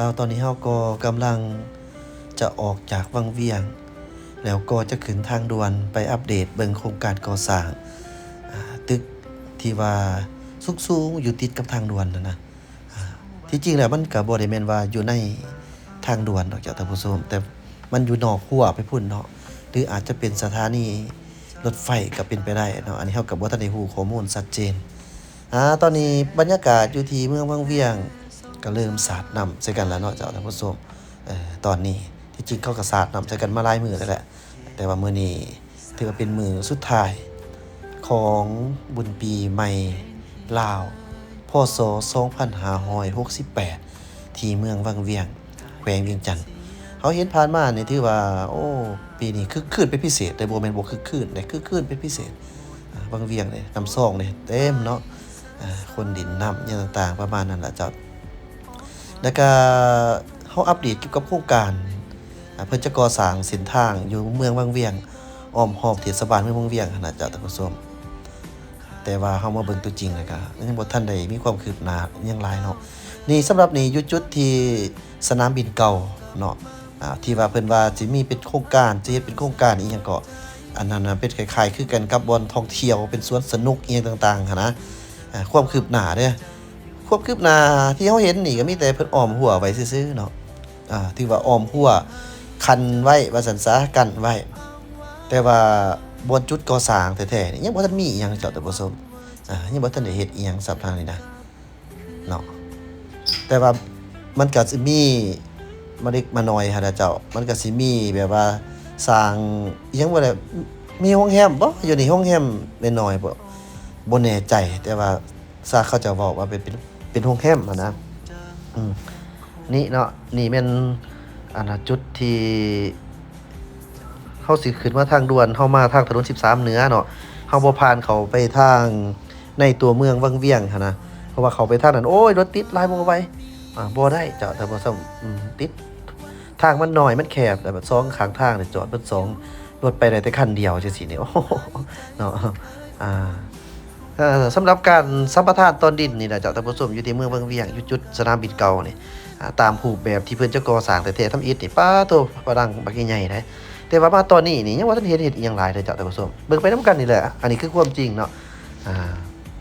ແລ້ວຕອນນີ້ເຮົາກໍກຳລັງຈະອອກຈາກວັງວຽງ ແລ້ວກໍຈະຂຶ້ນທາງດ່ວນໄປອັບເດດເບິ່ງໂຄງການກໍ່ສ້າງ ອາ ຕຶກທີ່ວ່າສູງໆ ຢູ່ຕິດກັບທາງດ່ວນຫັ້ນນະ. ອາ ທີ່ຈິງແລ້ວມັນກໍບໍ່ໄດ້ແມ່ນວ່າຢູ່ໃນທາງດ່ວນດອກເຈົ້າທ່ານຜູ້ຊົມ, ແຕ່ມັນຢູ່ນອກຮົ້ວໄປພຸ້ນເນາະ ຫຼືອາດຈະເປັນສະຖານີລົດໄຟກໍເປັນໄປໄດ້ເນາະ. ອັນນີ້ເຮົາກໍບໍ່ທັນໄດ້ຮູ້ຂໍ້ມູນຊັດເຈນ. ອາ ຕອນນີ້ບັນຍາກາດຢູ່ທີ່ເມືອງວັງວຽງກໍເລີ່ມສາດນ້ຳໃສ່ກັນແລ້ວເນາະເຈົ້າທ່ານຜູ້ຊົມ. ເອີ ຕອນນີ້ທີ່ຈິງເຂົາກໍສາດນ້ຳໃສ່ກັນມາຫຼາຍມື້ແລ້ວແຫຼະ, ແຕ່ວ່າມື້ນີ້ຖືວ່າເປັນມື້ສຸດທ້າຍຂອງບຸນປີໃໝ່ລາວ ພ.ສ. ສອງພັນຫ້າຮ້ອຍຫົກສິບແປດ ທີ່ເມືອງວັງວຽງ ແຂວງວຽງຈັນ. ເຮົາເຫັນຜ່ານມານີ້ຖືວ່າ ໂອ້ ປີນີ້ຄຶກຄື້ນເປັນພິເສດເດ້, ບໍ່ແມ່ນບໍ່ຄຶກຄື້ນເດ້, ຄຶກຄື້ນເປັນພິເສດ. ອາ ວັງວຽງນີ້ ນ້ຳຊອງນີ້ເຕັມເນາະ, ອາ ຄົນຫຼິ້ນນ້ຳຫຍັງຕ່າງໆ ປະມານນັ້ນລະເຈົ້າ. ແລ້ວກະເຮົາອັບເດດກ່ຽວກັບໂຄງການ ອາ ເພິ່ນຈະກໍ່ສ້າງເສັ້ນທາງຢູ່ເມືອງວັງວຽງ ອ້ອມຮອບເທດສະບານເມືອງວັງວຽງຫັ້ນນະເຈົ້າທ່ານຜູ້ຊົມ. ແຕ່ວ່າເຮົາມາເບິ່ງຕົວຈິງແລ້ວກະຍັງບໍ່ທັນໄດ້ມີຄວາມຄືບໜ້າຫຍັງຫຼາຍເນາະ. ນີ້ ສຳລັບນີ້ຢູ່ຈຸດທີ່ສະໜາມບິນເກົ່າເນາະ, ອາ ທີ່ວ່າເພິ່ນວ່າຊິມີເປັນໂຄງການ ຊິເຮັດເປັນໂຄງການອີ່ຫຍັງເກາະ, ອັນນັ້ນນະເປັນຄ້າຍໆຄືກັນກັບບ່ອນທ່ອງທ່ຽວ ເປັນສວນສະໜຸກອີ່ຫຍັງຕ່າງໆຫັ້ນນະ. ອາ ຄວາມຄືບໜ້າເດ້ ຄວາມຄືບໜ້າທີ່ເຮົາເຫັນນີ້ກໍມີແຕ່ເພິ່ນອ້ອມຮົ້ວໄວ້ຊື່ໆເນາະ, ອາ ຖືວ່າອ້ອມຮົ້ວຄັນໄວ້ວ່າຊັ້ນຊະ ກັ້ນໄວ້. ແຕ່ວ່າບ່ອນຈຸດກໍ່ສ້າງແທ້ໆນີ້ຍັງບໍ່ທັນມີອີ່ຫຍັງເຈົ້າທ່ານຜູ້ຊົມ, ອາ ຍັງບໍ່ທັນໄດ້ເຮັດອີ່ຫຍັງສຳທາງນີ້ນະເນາະ. ແຕ່ວ່າມັນກໍຊິມີມາເລັກມານ້ອຍຫັ້ນນະເຈົ້າ, ມັນກໍຊິມີແບບວ່າສ້າງອີ່ຫຍັງບໍ່ໄດ້ ມີໂຮງແຮມບໍ່ ຢູ່ນີ້ ໂຮງແຮມນ້ອຍໆບໍ່ ບໍ່ແນ່ໃຈ, ແຕ່ວ່າ ຊາເຂົາເຈົ້າເວົ້າວ່າເປັນ ເປັນ ເປັນໂຮງແຮມຫັ້ນນະ. ອືມ ນີ້ເນາະ ນີ້ແມ່ນ ອັນນະ ຈຸດທີ່ເຮົາຊິຂຶ້ນມາທາງດ່ວນ, ເຮົາມາທາງຖະໜົນສິບສາມເໜືອເນາະ, ເຮົາບໍ່ຜ່ານເຂົ້າໄປທາງໃນຕົວເມືອງວັງວຽງຫັ້ນນະ, ເພາະວ່າເຂົ້າໄປທາງນັ້ນ ໂອ້ຍ ລົດຕິດຫຼາຍບໍ່ໄຫວ. ອາ ບໍ່ໄດ້ເຈົ້າ ແຕ່ວ່າ ອືມ ຕິດ ທາງມັນນ້ອຍ ມັນແຄບ ແລ້ວສອງຂ້າງທາງນີ້ຈອດເບິດສອງ ລົດໄປໄດ້ແຕ່ຄັນດຽວຈັ່ງຊີ້ນີ້ ໂອ້ໂຫ ເນາະ. ອາ ເອີ ສຳລັບການສຳປະທານຕອນດິນນີ້ນະເຈົ້າທ່ານຜູ້ຊົມ, ຢູ່ທີ່ເມືອງວັງວຽງ ຢູ່ຈຸດສະໜາມບິນເກົ່ານີ້ ອາ ຕາມຮູບແບບທີ່ເພິ່ນຈະກໍ່ສ້າງແທ້ໆທຳອິດນີ້ ປາໂທ້ ຝຣັ່ງບັກໃຫຍ່ໆເດ້. ແຕ່ວ່າມາຕອນນີ້ນີ້ ຍັງບໍ່ທັນເຫັນເຮັດອີ່ຫຍັງຫຼາຍເດ້ເຈົ້າທ່ານຜູ້ຊົມ, ເບິ່ງໄປນຳກັນນີ້ແຫຼະ. ອັນນີ້ຄືຄວາມຈິງເນາະ, ອາ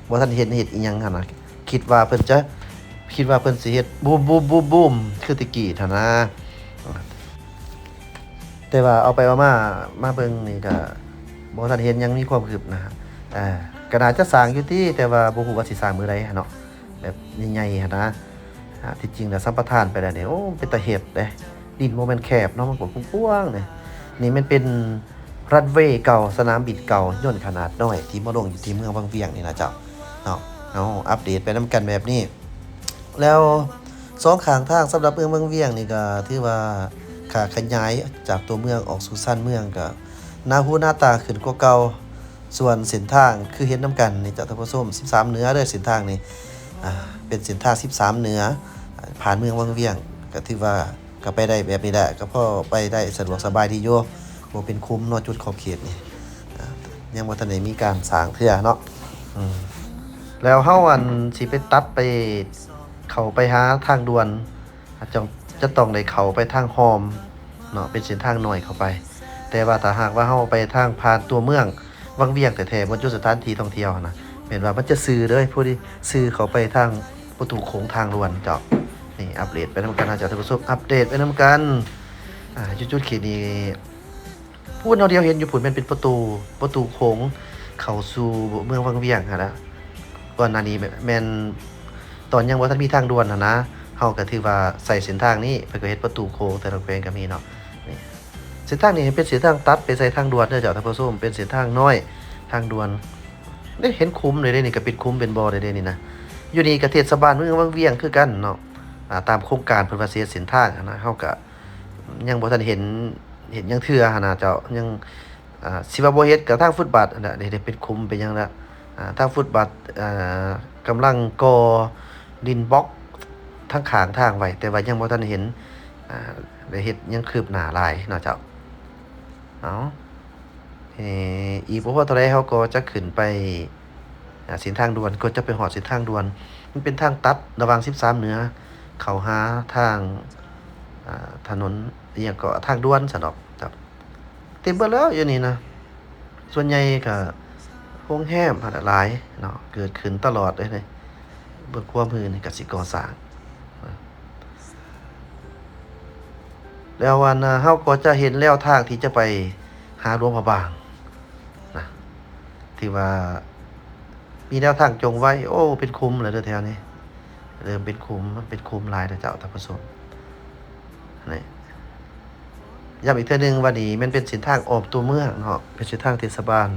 ບໍ່ທັນເຫັນເຮັດອີ່ຫຍັງຫັ້ນນະ. ຄິດວ່າເພິ່ນຈະ ຄິດວ່າເພິ່ນຊິເຮັດບູມໆໆໆ ຄືແຕ່ກີ້ຫັ້ນນະ. ແຕ່ວ່າເອົາໄປເອົາມາ ມາເບິ່ງນີ້ກະບໍ່ທັນເຫັນຫຍັງມີຄວາມຄືບໜ້າ. ເອີ ກະໜ້າຈະສ້າງຢູ່ຕິ ແຕ່ວ່າບໍ່ຮູ້ວ່າຊິສ້າງມື້ໃດຫັ້ນເນາະ, ແບບໃຫຍ່ໆຫັ້ນນະ. ອາ ທີ່ຈິງແລ້ວສຳປະທານໄປແລ້ວນີ້ ໂອ້ ເປັນຕາເຮັດເດ້, ດິນບໍ່ແມ່ນແຄບເນາະ, ມັນກວ້າງໆເດ້. ນີ້ແມ່ນເປັນ ຣັນເວເກົ່າ ສະໜາມບິນເກົ່າຍົນຂະໜາດນ້ອຍ ທີ່ມາລົງຢູ່ທີ່ເມືອງວັງວຽງນີ້ນະເຈົ້າເນາະ. ເຮົາອັບເດດໄປນຳກັນແບບນີ້. ແລ້ວສອງຂ້າງທາງສຳລັບເມືອງວັງວຽງນີ້ກໍຖືວ່າ ຖ້າຂະຫຍາຍຈາກຕົວເມືອງອອກສູ່ຊານເມືອງ ກໍໜ້າຫູໜ້າຕາຂຶ້ນກວ່າເກົ່າ. ສ່ວນເສັ້ນທາງຄືເຫັນນຳກັນນີ້ເຈົ້າທ່ານຜູ້ຊົມ ສິບສາມເໜືອເດີ ເສັ້ນທາງນີ້ ອາ ເປັນເສັ້ນທາງສິບສາມເໜືອ ຜ່ານເມືອງວັງວຽງ ກໍຖືວ່າ ກໍໄປໄດ້ແບບນີ້ແຫຼະ ກໍພໍໄປໄດ້ສະດວກສະບາຍດີຢູ່ ບໍ່ເປັນຂຸມເນາະ ຈຸດຂອບເຂດນີ້ ອາ ຍັງບໍ່ທັນໄດ້ມີການສ້າງເທື່ອເນາະ. ອືມ ແລ້ວເຮົາ ອັນ ຊິໄປຕັດໄປ ເຂົ້າໄປຫາທາງດ່ວນ ອາດຈະ ຈະຕ້ອງໄດ້ເຂົ້າໄປທາງຮ່ອມເນາະ ເປັນເສັ້ນທາງນ້ອຍເຂົ້າໄປ. ແຕ່ວ່າຖ້າຫາກວ່າເຮົາໄປທາງຜ່ານຕົວເມືອງ ວັງວຽງແທ້ໆ ບ່ອນຈຸດສະຖານທີ່ທ່ອງທ່ຽວຫັ້ນນະ ແມ່ນວ່າມັນຈະຊື່ເລີຍ ພໍດີຊື່ເຂົ້າໄປທາງປະຕູໂຂງທາງດ່ວນເຈົ້າ. ນີ້ອັບເດດໄປນຳກັນນະເຈົ້າທ່ານຜູ້ຊົມ ອັບເດດໄປນຳກັນ. ອາ ຢູ່ຈຸດເຂດນີ້ ພຸ້ນ ເຮົາດຽວເຫັນຢູ່ພຸ້ນ ແມ່ນເປັນປະຕູ ປະຕູໂຂງເຂົ້າສູ່ເມືອງວັງວຽງຫັ້ນນະ. ກ່ອນໜ້ານີ້ແມ່ນ ແມ່ນຕອນຍັງບໍ່ທັນມີທາງດ່ວນຫັ້ນນະ ເຮົາກໍຖືວ່າໃຊ້ເສັ້ນທາງນີ້ ເພິ່ນກໍເຮັດປະຕູໂຂງ ແຕ່ລະແຂວງກໍມີເນາະ. ນີ້ ເສັ້ນທາງນີ້ເປັນເສັ້ນທາງຕັດໄປໃສ່ທາງດ່ວນເດີເຈົ້າທ່ານຜູ້ຊົມ ເປັນເສັ້ນທາງນ້ອຍ ທາງດ່ວນ. ເດ້ ເຫັນຂຸມເດ້ ເດ້ນີ້ກໍເປັນຂຸມເປັນບໍ່ເດ້ ເດ້ນີ້ນະ. ຢູ່ນີ້ກໍເທດສະບານເມືອງວັງວຽງຄືກັນເນາະ ອາ ຕາມໂຄງການເພິ່ນວ່າຊິເຮັດເສັ້ນທາງຫັ້ນນະ ເຮົາກໍຍັງບໍ່ທັນເຫັນ ເຮັດຫຍັງເທື່ອຫັ້ນນະເຈົ້າ ຍັງ ອາ ຊິວ່າບໍ່ເຮັດກໍທາງຟຸດບາດຫັ້ນແຫຼະ ເດ້ ເປັນຂຸມເປັນຫຍັງລະ ອາ ທາງຟຸດບາດ ອາ ກຳລັງກໍ່ດິນບລັອກທາງຂ້າງທາງໄວ້ ແຕ່ວ່າຍັງບໍ່ທັນເຫັນ ອາ ໄດ້ເຮັດຫຍັງຄືບໜ້າຫຼາຍເນາະເຈົ້າ. ເອົາ ເອີ ອີກບໍ່ພໍເທົ່າໃດເຮົາກໍຈະຂຶ້ນໄປ ອາ ເສັ້ນທາງດ່ວນ ກໍຈະໄປຮອດເສັ້ນທາງດ່ວນ. ມັນເປັນທາງຕັດລະຫວ່າງສິບສາມເໜືອ ເຂົ້າຫາທາງ ອ່າ ຖະໜົນ ອີ່ຫຍັງເກາະ ທາງດ່ວນຊັ້ນດອກ. ເຕັມເບິດແລ້ວຢູ່ນີ້ນະ. ສ່ວນໃຫຍ່ກໍໂຮງແຮມຫັ້ນລະຫຼາຍເນາະ ເກີດຂຶ້ນຕະຫຼອດເລີຍນີ້. ເບິ່ງຄວາມຮືນີ້ກໍຊິກໍ່ສ້າງ ແລ້ວອັນ ເຮົາກໍຈະເຫັນແນວທາງທີ່ຈະໄປຫາຫຼວງພະບາງນະ ທີ່ວ່າມີແນວທາງຈົ່ງໄວ້. ໂອ້ ເປັນຂຸມແລ້ວເດີແຖວນີ້ ເລີ່ມເປັນຂຸມ ມັນເປັນຂຸມຫຼາຍເດີເຈົ້າທ່ານຜູ້ຊົມ. ນີ້ ຢ້ຳອີກເທື່ອໜຶ່ງວ່ານີ້ແມ່ນເປັນເສັ້ນທາງອ້ອມຕົວເມືອງເນາະ ເປັນເສັ້ນທາງເທດສະບານ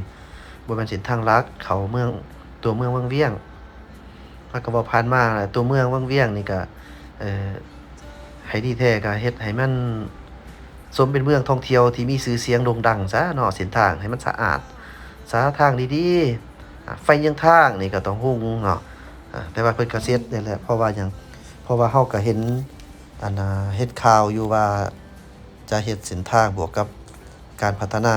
ບໍ່ແມ່ນເສັ້ນທາງຫຼັກເຂົ້າເມືອງ ຕົວເມືອງວັງວຽງ. ແລ້ວກໍເວົ້າຜ່ານມາ ຕົວເມືອງວັງວຽງນີ້ກໍ ເອີ ໃຫ້ດີແທ້ກໍເຮັດໃຫ້ມັນສົມເປັນເມືອງທ່ອງທ່ຽວທີ່ມີຊື່ສຽງໂດ່ງດັງຊະເນາະ. ເສັ້ນທາງໃຫ້ມັນສະອາດ ສາທາງດີໆ ອາ ໄຟເຍືອງທາງນີ້ກໍຕ້ອງຮຸ່ງເນາະ. ອາ ແຕ່ວ່າເພິ່ນກໍເສັດນີ້ແຫຼະ ເພາະວ່າຫຍັງ? ເພາະວ່າເຮົາກໍເຫັນ ອັນ ເຫັນຂ່າວຢູ່ວ່າຈະເຮັດເສັ້ນທາງບວກກັບການພັດທະນາ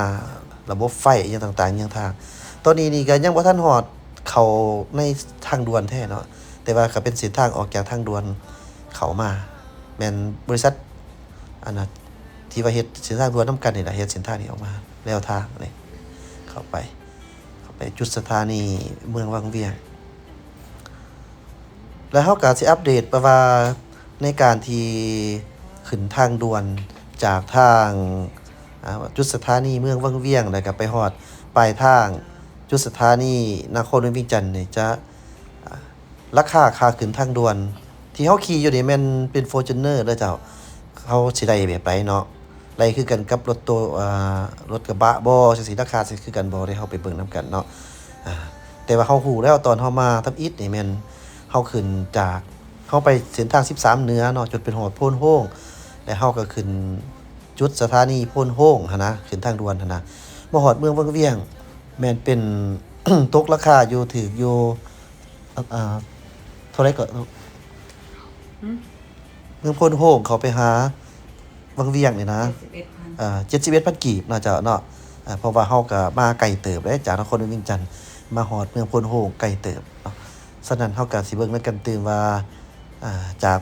ລະບົບໄຟອີ່ຫຍັງຕ່າງໆ ເຍືອງທາງ. ຕອນນີ້ນີ້ກໍຍັງບໍ່ທັນຮອດເຂົ້າໃນທາງດ່ວນແທ້ເນາະ ແຕ່ວ່າກໍເປັນເສັ້ນທາງອອກຈາກທາງດ່ວນເຂົ້າມາ ແມ່ນບໍລິສັດ ອັນນະ ທີ່ວ່າເຮັດເສັ້ນທາງດ່ວນນຳກັນນີ້ລະ ເຮັດເສັ້ນທາງນີ້ອອກມາ ແນວທາງນີ້ເຂົ້າໄປ ເຂົ້າໄປຈຸດສະຖານີເມືອງວັງວຽງ. ແລ້ວເຮົາກໍຊິອັບເດດໄປວ່າ ໃນການທີ່ຂຶ້ນທາງດ່ວນຈາກທາງ ອ່າ ຈຸດສະຖານີເມືອງວັງວຽງ ແລ້ວກໍໄປຮອດປາຍທາງຈຸດສະຖານີນະຄອນຫຼວງວຽງຈັນນີ້ ຈະ ອ່າ ລາຄາຄ່າຂຶ້ນທາງດ່ວນ ທີ່ເຮົາຂີ່ຢູ່ນີ້ແມ່ນເປັນຟໍຈູນເນີເດີເຈົ້າ. ເຮົາຊິໄລ່ແບບໃດເນາະ? ໄລ່ຄືກັນກັບລົດໂຕ ເອີ ລົດກະບະບໍ່ ຈັ່ງຊີ້ ລາຄາຊິຄືກັນບໍ່ ດຽວເຮົາໄປເບິ່ງນຳກັນເນາະ. ອາ ແຕ່ວ່າເຮົາຮູ້ແລ້ວ ຕອນເຮົາມາທຳອິດນີ້ແມ່ນເຮົາຂຶ້ນຈາກ ເຮົາໄປເສັ້ນທາງສິບສາມເໜືອເນາະ ຈົນໄປຮອດໂພນໂຮງ ແລ້ວເຮົາກໍຂຶ້ນຈຸດສະຖານີໂພນໂຮງຫັ້ນນະ ຂຶ້ນທາງດ່ວນຫັ້ນນະ ມາຮອດເມືອງວັງວຽງ ແມ່ນເປັນ ຕົກລາຄາຢູ່ ຖືກຢູ່ ອາ ເທົ່າໃດກໍ ຫືມ? ເມືອງໂພນໂຮງເຂົ້າໄປຫາວັງວຽງນີ້ນະ ເຈັດສິບເອັດພັນ ເອີ ເຈັດສິບເອັດພັນກີບເນາະເຈົ້າເນາະ. ເອີ ເພາະວ່າເຮົາກໍມາໄກເຕີບເດ້ ຈາກນະຄອນຫຼວງວຽງຈັນມາຮອດເມືອງໂພນໂຮງໄກເຕີບເນາະ. ສະນັ້ນເຮົາກໍຊິເບິ່ງນຳກັນຕື່ມວ່າ ອາ ຈາກ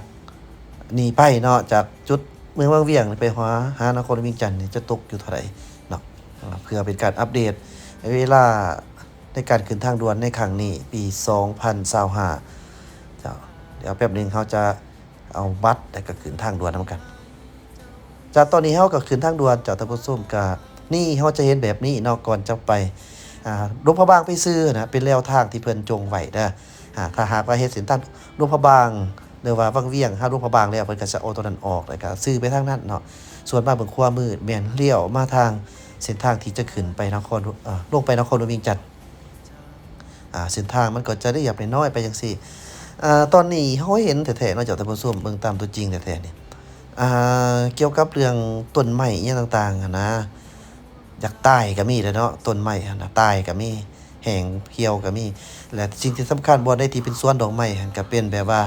ນີ້ໄປເນາະ ຈາກຈຸດເມືອງວັງວຽງໄປຫາ ຫານະຄອນຫຼວງວຽງຈັນນີ້ຈະຕົກຢູ່ເທົ່າໃດເນາະ ເພື່ອເປັນການອັບເດດເວລາ ໃນການຂຶ້ນທາງດ່ວນໃນຄັ້ງນີ້ ປີສອງພັນຊາວຫ້າ ເຈົ້າ. ດຽວແປັບໜຶ່ງເຮົາຈະເອົາບັດ ແລ້ວກໍຂຶ້ນທາງດ່ວນນຳກັນ. ຈາກຕອນນີ້ເຮົາກໍຂຶ້ນທາງດ່ວນ ເຈົ້າທ່ານຜູ້ຊົມ. ກະນີ້ເຮົາຈະເຫັນແບບນີ້ເນາະ ກ່ອນຈະໄປ ອ່າ ຫຼວງພະບາງໄປຊື່ນະ ເປັນແນວທາງທີ່ເພິ່ນຈົ່ງໄວ້ເດີ. ອ່າ ຖ້າຫາກວ່າເຮັດເສັ້ນທາງຫຼວງພະບາງ ຫຼືວ່າວັງວຽງ ຫາຫຼວງພະບາງແລ້ວ ເພິ່ນກໍຈະເອົາຕົວນັ້ນອອກ ແລ້ວກໍຊື່ໄປທາງນັ້ນເນາະ. ສ່ວນມາເບິ່ງຂວາມືແມ່ນລ້ຽວມາທາງເສັ້ນທາງທີ່ຈະຂຶ້ນໄປນະຄອນ ເອີ ລົງໄປນະຄອນຫຼວງວຽງຈັນ. ອ່າ ເສັ້ນທາງມັນກໍຈະລຽບນ້ອຍໆໄປຈັ່ງຊີ້. ອ່າ ຕອນນີ້ເຮົາເຫັນແທ້ໆເນາະ ເຈົ້າທ່ານຜູ້ຊົມ ເບິ່ງຕາມຕົວຈິງແທ້ໆນີ້ ອ່າ ກ່ຽວກັບເລື່ອງຕົ້ນໄມ້ອີ່ຫຍັງຕ່າງໆຫັ້ນນະ ຢາກຕາຍກໍມີແຫຼະເນາະ ຕົ້ນໄມ້ຫັ້ນນະ ຕາຍກໍມີ ແຫ້ງເຫີ່ຍວກໍມີ. ແລະ ສິ່ງທີ່ສຳຄັນ ບ່ອນໃດທີ່ເປັນສວນດອກໄມ້ຫັ້ນ ກໍເປັນແບບວ່າ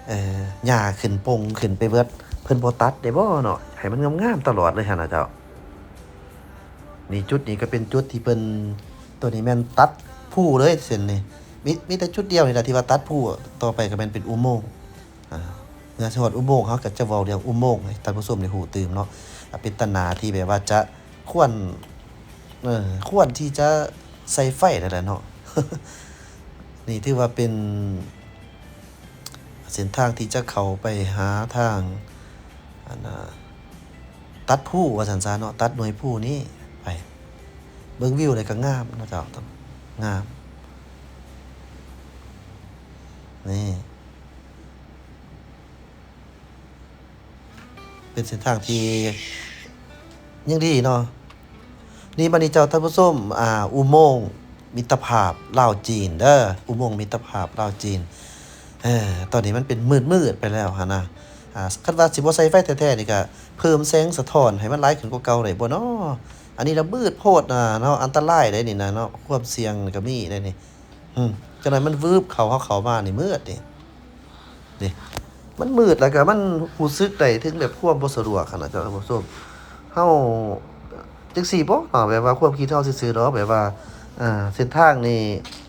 ເອີ ຫຍ້າຂຶ້ນປົງຂຶ້ນໄປເບິດ ເພິ່ນບໍ່ຕັດໄດ້ບໍ່ເນາະ ໃຫ້ມັນງາມໆຕະຫຼອດເລີຍຫັ້ນນະເຈົ້າ. ນີ້ ຈຸດນີ້ກໍເປັນຈຸດທີ່ເພິ່ນ ໂຕນີ້ແມ່ນຕັດພູເລີຍເສັ້ນນີ້ ມີ ມີແຕ່ຈຸດດຽວນີ້ລະທີ່ວ່າຕັດພູ ຕໍ່ໄປກໍແມ່ນເປັນອຸໂມງ. ອາ ເມື່ອຊິຮອດອຸໂມງ ເຮົາກໍຈະເວົ້າເລື່ອງອຸໂມງໃຫ້ທ່ານຜູ້ຊົມໄດ້ຮູ້ຕື່ມເນາະ ອາ ເປັນຕາໜ້າທີ່ແບບວ່າຈະຄວນ ເອີ ຄວນທີ່ຈະໃສ່ໄຟນັ້ນແຫຼະເນາະ. ນີ້ຖືວ່າເປັນ ເສັ້ນທາງທີ່ຈະເຂົ້າໄປຫາທາງ ອັນນ່າ ຕັດພູວ່າຊັ້ນຊະເນາະ ຕັດໜ່ວຍພູນີ້ໄປ. ເບິ່ງວິວແລ້ວກໍງາມເນາະເຈົ້າ ງາມ ນີ້ ເປັນເສັ້ນທາງທີ່ຍັງດີເນາະ. ນີ້ ບາດນີ້ເຈົ້າທ່ານຜູ້ຊົມ ອ່າ ອຸໂມງມິດຕະພາບລາວຈີນເດີ ອຸໂມງມິດຕະພາບລາວຈີນ. ເອີ ຕອນນີ້ມັນເປັນມືດໆໄປແລ້ວຫັ້ນນະ. ອ່າ ຄັນວ່າຊິບໍ່ໃສ່ໄຟແທ້ໆນີ້ ກະເພີ່ມແສງສະທ້ອນໃຫ້ມັນຫຼາຍຂຶ້ນກວ່າເກົ່າໄດ້ບໍ່ເນາະ? ອັນນີ້ລະມືດໂພດນະເນາະ ອັນຕະລາຍເດ້ນີ້ນະເນາະ ຄວາມສ່ຽງກໍມີເດ້ນີ້. ຫືມ ຈັກໜ້ອຍມັນວືບເຂົ້າ ເຮົາເຂົ້າມານີ້ມືດນີ້. ນີ້ ມັນມືດ ແລ້ວກໍມັນຮູ້ສຶກໄດ້ເຖິງແບບຄວາມບໍ່ສະດວກຫັ້ນນະເຈົ້າທ່ານຜູ້ຊົມ. ເຮົາຈັ່ງຊີ້ບໍເນາະ ແບບວ່າຄວາມຄິດເຮົາຊື່ໆດອກ ແບບວ່າ ເອີ ເສັ້ນທາງນີ້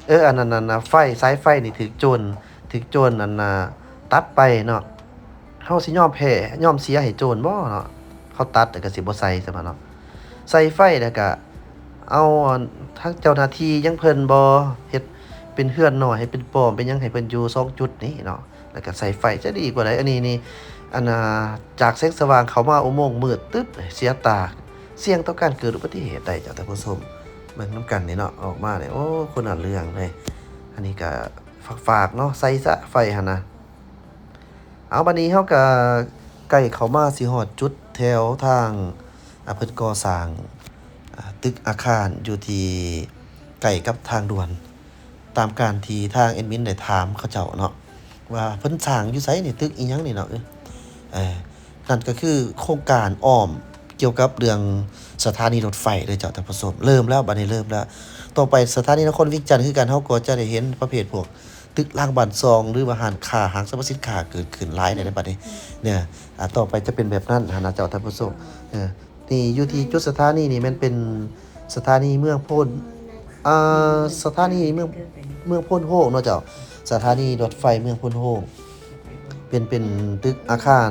ເອີ ອັນນັ້ນ ອັນນະ ໄຟ ສາຍໄຟນີ້ຖືກໂຈນ ຖືກໂຈນ ອັນນະ ຕັດໄປເນາະ. ເຮົາຊິຍອມແພ້ ຍອມເສຍໃຫ້ໂຈນບໍ່ເນາະ? ເຂົາຕັດແລ້ວກໍຊິບໍ່ໃສ່ຊັ້ນເນາະ ໃສ່ໄຟແລ້ວກໍເອົາທາງເຈົ້າໜ້າທີ່ຫຍັງເພິ່ນບໍ່ ເຮັດເປັນເຮືອນນ້ອຍ ໃຫ້ເປັນປ້ອມເປັນຫຍັງໃຫ້ເພິ່ນຢູ່ສອງຈຸດນີ້ເນາະ ແລ້ວກໍໃສ່ໄຟຈະດີກວ່າໃດ໋. ອັນນີ້ນີ້ ອັນນ່າ ຈາກແສງສະຫວ່າງເຂົ້າມາອຸໂມງມືດຕຶບ ເສຍຕາ ສ່ຽງຕໍ່ການເກີດອຸບັດຕິເຫດໄດ້ເຈົ້າທ່ານຜູ້ຊົມ. ເບິ່ງນຳກັນນີ້ເນາະ ອອກມານີ້ ໂອ້ ຄົນລະເລື່ອງເລີຍ. ອັນນີ້ກໍຝາກໆເນາະ ໃສ່ຊະໄຟຫັ້ນນະ. ເອົາ ບັດນີ້ເຮົາກໍໃກ້ເຂົ້າມາຊິຮອດຈຸດແຖວທາງ ອ່າ ເພິ່ນກໍ່ສ້າງ ອ່າ ຕຶກອາຄານຢູ່ທີ່ໃກ້ກັບທາງດ່ວນ ຕາມການທີ່ທາງແອດມິນໄດ້ຖາມເຂົາເຈົ້າເນາະ ວ່າເພິ່ນສ້າງຢູ່ໃສນີ້ ຕຶກອີ່ຫຍັງນີ້ເນາະ. ເອີ ນັ້ນກໍຄືໂຄງການອ້ອມກ່ຽວກັບເລື່ອງສະຖານີລົດໄຟເດີເຈົ້າທ່ານຜູ້ຊົມ. ເລີ່ມແລ້ວ ບັດນີ້ເລີ່ມແລ້ວ. ຕໍ່ໄປສະຖານີນະຄອນວຽງຈັນຄືກັນ ເຮົາກໍຈະໄດ້ເຫັນປະເພດພວກຕຶກລາງບ້ານຊ່ອງ ຫຼືວ່າຮ້ານຄ້າ ຫ້າງສັບພະສິນຄ້າເກີດຂຶ້ນຫຼາຍໃນບັດນີ້ເນາະ. ອ່າ ຕໍ່ໄປຈະເປັນແບບນັ້ນຫັ້ນນະເຈົ້າທ່ານຜູ້ຊົມ. ເອີ ນີ້ຢູ່ທີ່ຈຸດສະຖານີນີ້ແມ່ນເປັນສະຖານີເມືອງໂພນ ອ່າ ສະຖານີເມືອງ ເມືອງໂພນໂຮງເນາະເຈົ້າ ສະຖານີລົດໄຟເມືອງໂພນໂຮງ. ເປັນ ເປັນຕຶກອາຄານ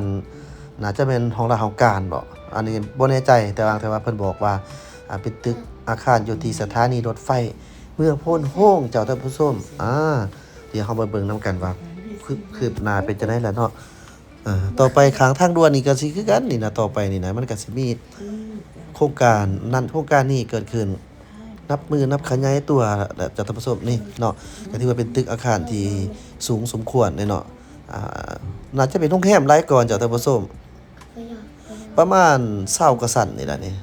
ໜ້າຈະແມ່ນຫ້ອງລາຊະການບໍ ອັນນີ້ບໍ່ແນ່ໃຈ ແຕ່ວ່າ ແຕ່ວ່າເພິ່ນບອກວ່າ ອ່າ ເປັນຕຶກອາຄານຢູ່ທີ່ສະຖານີລົດໄຟເມືອງໂພນໂຮງເຈົ້າທ່ານຜູ້ຊົມ. ອ່າ ດຽວເຮົາມາເບິ່ງນຳກັນວ່າ ຄືບ ຄືບໜ້າເປັນຈັ່ງໃດລະເນາະ. ເອີ ຕໍ່ໄປຂ້າງທາງດ່ວນນີ້ກໍຊິຄືກັນນີ້ນະ ຕໍ່ໄປນີ້ນະ ມັນກໍຊິມີໂຄງການນັ້ນໂຄງການນີ້ເກີດຂຶ້ນ ນັບມື້ນັບຂະຫຍາຍຕົວແຫຼະເຈົ້າທ່ານຜູ້ຊົມນີ້ເນາະ. ກໍຖືວ່າເປັນຕຶກອາຄານທີ່ສູງສົມຄວນເດ້ເນາະ. ອ່າ ໜ້າຈະເປັນໂຮງແຮມຫຼາຍກ່ອນເຈົ້າທ່ານຜູ້ຊົມ ປະມານຊາວກວ່າຊັ້ນນີ້ລະນີ້.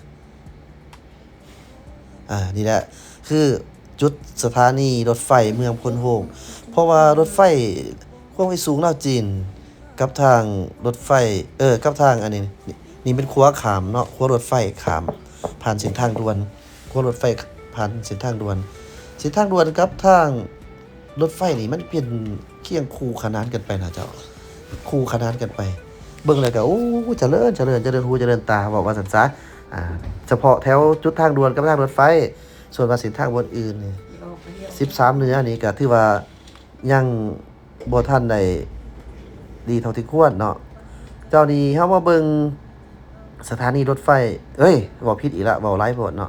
ອ່າ ນີ້ແຫຼະ ຄືຈຸດສະຖານີລົດໄຟເມືອງໂພນໂຮງ ເພາະວ່າລົດໄຟຄວາມໄວສູງລາວຈີນ ກັບທາງລົດໄຟ ເອີ ກັບທາງອັນນີ້ ນີ້ ນີ້ເປັນຂົວຂ້າມເນາະ ຂົວລົດໄຟຂ້າມຜ່ານເສັ້ນທາງດ່ວນ ຂົວລົດໄຟຜ່ານເສັ້ນທາງດ່ວນ ເສັ້ນທາງດ່ວນກັບທາງລົດໄຟນີ້ ມັນເປັນຄຽງຄູ່ຂະໜານກັນໄປນະເຈົ້າ ຄູ່ຂະໜານກັນໄປ. ເບິ່ງແລ້ວກໍ ໂອ້ ຈະເລີນ ຈະເລີນ ຈະເລີນຫູຈະເລີນຕາ ເວົ້າວ່າຊັ້ນຊະ. ອ່າ ສະເພາະແຖວຈຸດທາງດ່ວນກັບທາງລົດໄຟ ສ່ວນວ່າເສັ້ນທາງບ່ອນອື່ນນີ້ ສິບສາມເໜືອນີ້ກໍຖືວ່າຍັງບໍ່ທັນໄດ້ດີເທົ່າທີ່ຄວນເນາະ. ເຈົ້ານີ້ເຮົາມາເບິ່ງສະຖານີລົດໄຟ ເອີຍ ເວົ້າຜິດອີກລະ ເວົ້າຫຼາຍໂພດເນາະ.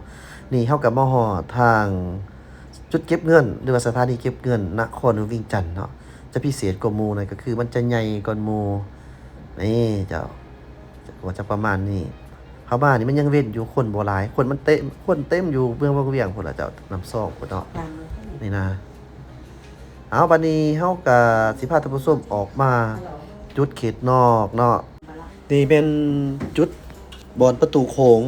ນີ້ເຮົາກໍມາຮອດທາງຈຸດເກັບເງິນ ຫຼືວ່າສະຖານີເກັບເງິນນະຄອນຫຼວງວຽງຈັນເນາະ. ຈະພິເສດກວ່າໝູ່ນັ້ນກໍຄືມັນຈະໃຫຍ່ກວ່າໝູ່ ນີ້ເຈົ້າ ກໍຈະປະມານນີ້. ເຮົາມານີ້ມັນຍັງເວັ້ນຢູ່ ຄົນບໍ່ຫຼາຍ ຄົນມັນເຕັມ ຄົນເຕັມຢູ່ເມືອງວັງວຽງພຸ້ນລະເຈົ້າ ນ້ຳຊອງພຸ້ນເນາະ ນີ້ນະ. ເອົາ ບັດນີ້ເຮົາກະຊິພາທ່ານຜູ້ຊົມອອກມາຈຸດເຂດນອກເນາະ. ນີ້ແມ່ນຈຸດບ່ອນປະຕູໂຂງ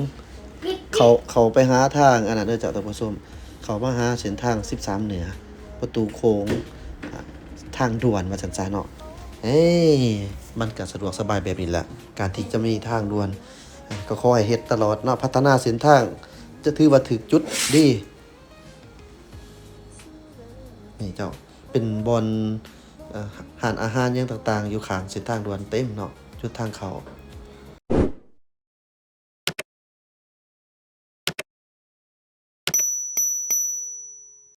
ເຂົ້າ ເຂົ້າໄປຫາທາງອັນນັ້ນເດີເຈົ້າທ່ານຜູ້ຊົມ ເຂົ້າມາຫາເສັ້ນທາງສິບສາມເໜືອ ປະຕູໂຂງ ອ່າ ທາງດ່ວນວ່າຊັ້ນຊະເນາະ. ເອີ ມັນກະສະດວກສະບາຍແບບນີ້ແຫຼະ ການທີ່ຈະມີທາງດ່ວນ ກໍຂໍໃຫ້ເຮັດຕະຫຼອດເນາະ ພັດທະນາເສັ້ນທາງ ຈະຖືວ່າຖືກຈຸດດີ. ນີ້ເຈົ້າ ເປັນບ່ອນ ເອີ ຮ້ານອາຫານຫຍັງຕ່າງໆ ຢູ່ຂ້າງເສັ້ນທາງດ່ວນເຕັມເນາະ ຈຸດທາງເຂົ້າ.